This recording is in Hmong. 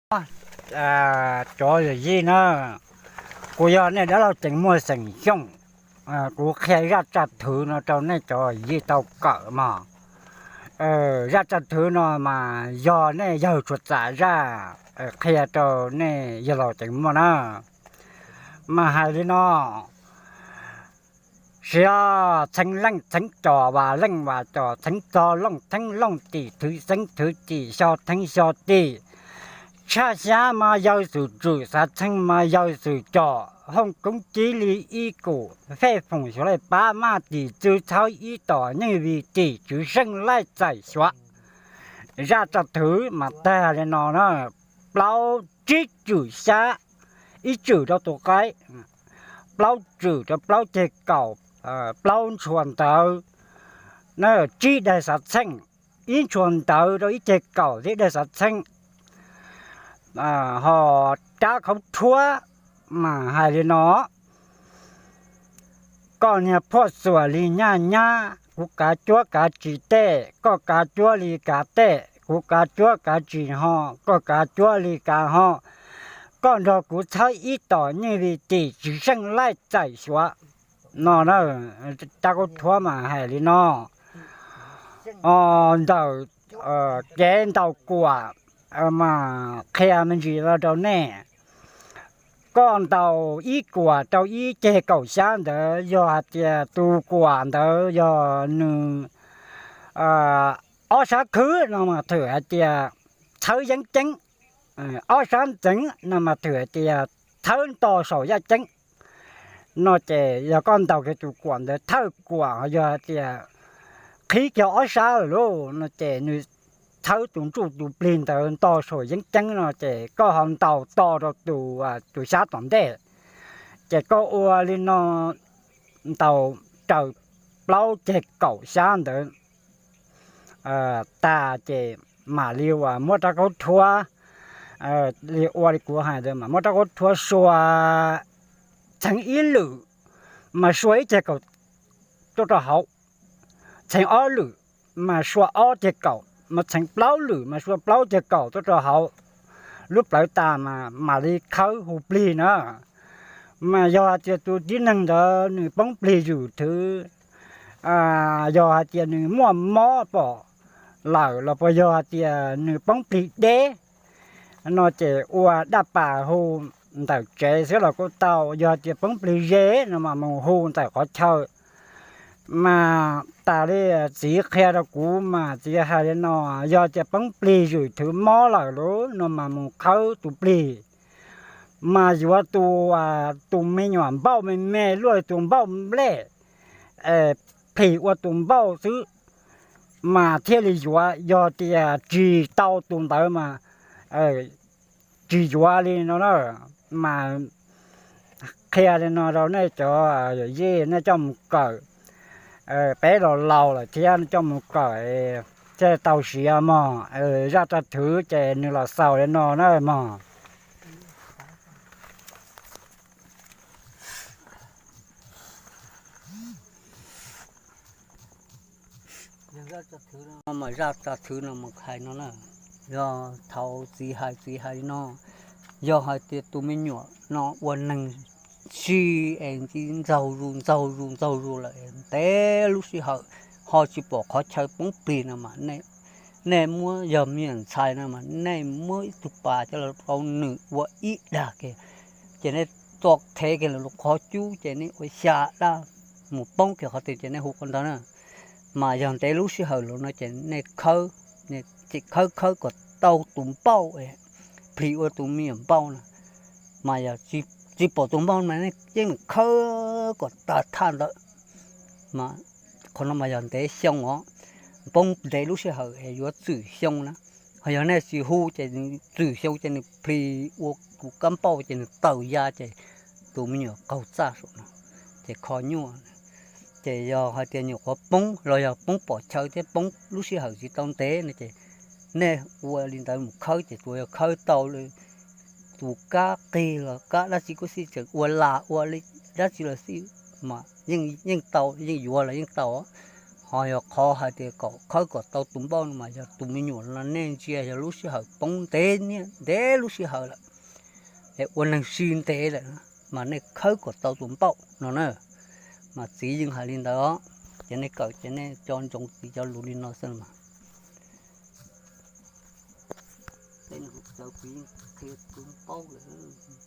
Cov yawm yij na, kuv yog nej dab laug Ceev Muaj xeem Xyooj. Kuv qhia zaj tsaj thwv no rau nej cov yij tau kawm mog. Zaj tsaj thwv no mas yog nej yawg tsuas txam zaj qhia rau nej yawg laus Ceev Muaj na. Mas hais li no, siv txheeb leej txheeb cos, vas leej vas cos, txheeb txog looj theeb looj, tim thwv xeeb thwv tim, xyo theeb xyo tim, tshaj xyab mas yawg xwm tswm, xav txheej mas yawg xwm cos, hooj koob cib li ib kum, fej foom xyuav laij pab, maj tim txwv txhawb ib tom, nyeej vim tim tswv seej laij txais xyuav. Zaj tsaj thwv mas tag li no na: plaub tsib tswm xyab, ib tswm rau tus qaib, plaub tswm rau plaub ceg kaum, plaub ntshua ntawv, tsib daig xav txheej, ib ntshua ntawv rau ib ceg kaum thiab daig xav txheej. Ho rab khaub rhuab mas hais li no: koj niag phuaj xuam li nyaj nyab, kuv kav cuab kav tsis tej, koj kav cuab li kav tej, kuv kav cuab kav tsis ho, koj kav cuab li kav ho, koj nrog kuv txhawb ib tom, nyeej vim tim tswv seej laij txais xyuav. No, rab khaub rhuab mas hais li no. Ntawm kev ntaus kuam mas qhia me ntsis los rau nej. Koj ntaus ib kuam rau ib ceg kaum xyab ntawd, yog hais tias tus kuam ntawd yog nws ob sab khwb no mas thwm hais tias txhawb yeeb ceeb, ob sab ntxeev no mas thwm hais tias txhawb nto saum yaj ceeb. No ces yog koj ntaus kiag tus kuam ntawd thawj kuam, yog hais tias qhib kiag ob sab lawm lauj, no ces nws txhawb tus ntsuj tus plig ntawd nto saum yeeb ceeb no ces koj ho ntaus to rau tus, tus xyab tom ntej. Ces koj ua li no ntaus raws plaub ceg kaum xyab ntawd tag ces mam li uas muab rab khaub rhuab, li ua li kuv hais ntawd mas muab rab khaub rhuab sua, txheev ib lwm mas sua ib ceg kaum tuaj rau hauv, txheev ob lwm mas sua ob ceg kaum, mas txheev plaub lwm mas sua plaub ceg kaum tuaj rau hauv lub plawv tas mas mam li khawb hu plig na. Mas yog hais tias tus tib neeg ntawd nws poob plig zwm thwv, yog hais tias nws muaj mob pom lawm los puas yog hais tias nws poob plig deb, no ces ua daj pas hu ntawm tsev xwb los kuj tau. Yog hais tias poob plig ze no mas mus hu ntawm qhov chaw. Mas tas li txiv qhia rau kuv mas txiv hais li no, yog tias poob plig zwm thwv mob lawm lauj no mas mus khawb tus plig, mas yuav tus, tus me nyuam npauj me me luaj li tus npauj nplej, plhis ua tus npauj xwb mas thiaj li yuav, yog tias tsis tau tus ntawd mas tsis yuav li no na. Mas qhia li no rau nej cov yawm yij, nej coj mus kawm, peb los laus lawm thiab, nej coj mus kawm thiaj tau siav mog. Zaj tsaj thwv ces nws los xaus li no na mog. Zaj tsaj thwv no mas, zaj tsaj thwv no mas hais no na, yog thaum txiv hais, txiv hais li no, yog hais tias tus me nyuam no ua neeg si es nti ntxaug zus ntxaug zus ntxaug zus lawm es ntev lub sij hawm ho tsis pom qhov chaw poob plig no mas nej muab, yog me nyuam ntxhais no mas nej muab ib tug pas coj los rau nws ua ib dag kiag, ces nej txo qhev kiag lawm lub qhov cub ces nej ua xya dab mus poob kiag qhov twg ces nej hu qhov ntawd na. Mas yog ntev lub sij hawm lawm no ces nej khawb, ces khawb khawb kom tau tus npauj, plis ua tus me nyuam npauj na. Mas yog tsis pom tus npauj mas nej yeej khawb kom tag thaj ntawd. Qhov no mas yog ntev xyoo os, poob ntev lub sij hawm es yuav txwm xyoo na. Ho yog nej tsis hu ces txwm xyoo ces nws plis ua tus kab npauj ces nws tawm ya ces tus me nyuam qaug txaj saum no ces kho nyuaj. Ces yog hais tias nyuam qhuav poob los yog poob pom chaw thiab poob lub sij hawm tsis tau ntev no ces nej ua li ntawd mus khawb ces tsuas yog khawb tau tus kab qig los kab dab tsi kuj xij, tseem ua las ua li dab tsi los xij mas yeej tau, yeej yuav los yeej tau. Ho yog qhov hais tias kom khawb kom tau tus npauj no mas yog tus me nyuam no nej ntsia yog lub sij hawm poob ntev, ntev lub sij hawm lawm, es ua neeg sib ntev lawm, mas nej khawb kom tau tus npauj no na. Mas txiv yeej hais li ntawd os, ces nej kawm ces nej co ntsoov txiv cov lus li no xwb mas. Tej no kuv yeej qhia tus npauj lawm.